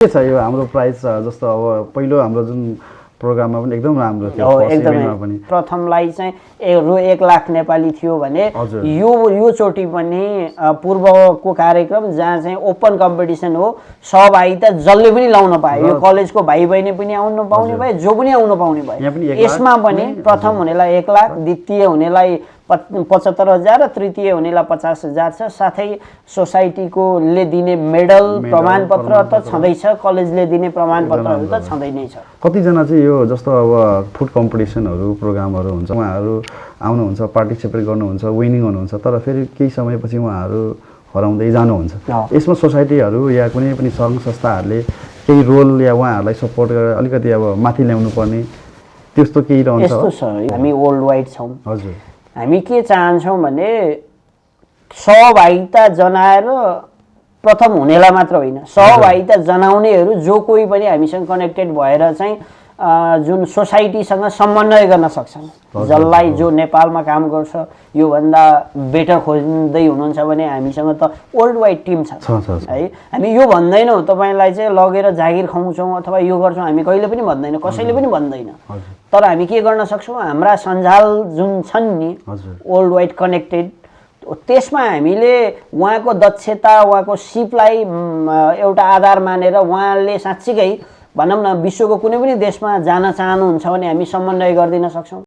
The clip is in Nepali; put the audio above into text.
के छ यो हाम्रो प्राइस जस्तो अब पहिलो हाम्रो जुन प्रोग्राममा पनि एकदम राम्रो थियो एकदमै प्रथमलाई चाहिँ रु 1 लाख नेपाली थियो भने यो चोटि पनि पूर्वको कार्यक्रम जहाँ चाहिँ ओपन कम्पिटिसन हो सहभागिता जसले पनि लाउन पायो यो कलेजको भाइ बहिनी पनि आउन पाउने भए जो पनि आउन पाउने भए यसमा पनि प्रथम हुनेलाई 1 लाख द्वितीय हुनेलाई 75,000 र तृतीय हुनेलाई 50,000 छ साथै सोसाइटीकोले दिने मेडल प्रमाणपत्र त छँदैछ कलेजले दिने प्रमाणपत्रहरू त छँदै नै छ कतिजना चाहिँ यो जस्तो अब फुड कम्पिटिसनहरू प्रोग्रामहरू हुन्छ उहाँहरू आउनुहुन्छ पार्टिसिपेट गर्नुहुन्छ विनिङ हुनुहुन्छ तर फेरि केही समयपछि उहाँहरू हराउँदै जानुहुन्छ यसमा सोसाइटीहरू या कुनै पनि सङ्घ संस्थाहरूले केही रोल या उहाँहरूलाई सपोर्ट गरेर अलिकति अब माथि ल्याउनु पर्ने त्यस्तो केही रहन्छ यस्तो छ हामी वर्ल्ड वाइड छौँ हजुर हामी के चाहन्छौँ भने सहभागिता जनाएर प्रथम हुनेलाई मात्र होइन सहभागिता जनाउनेहरू जो कोही पनि हामीसँग कनेक्टेड भएर चाहिँ जुन सोसाइटीसँग समन्वय गर्न सक्छन् जसलाई जो नेपालमा काम गर्छ योभन्दा बेटर खोज्दै हुनुहुन्छ भने हामीसँग त वर्ल्ड वाइड टिम छ है हामी यो भन्दैनौँ तपाईँलाई चाहिँ लगेर जागिर खुवाउँछौँ अथवा यो गर्छौँ हामी कहिले पनि भन्दैन कसैले पनि भन्दैन तर हामी के गर्न सक्छौँ हाम्रा सञ्जाल जुन छन् नि वर्ल्ड वाइड कनेक्टेड त्यसमा हामीले उहाँको दक्षता उहाँको सिपलाई एउटा आधार मानेर उहाँले साँच्चीकै भनौँ न विश्वको कुनै पनि देशमा जान चाहनुहुन्छ भने हामी समन्वय गरिदिन सक्छौँ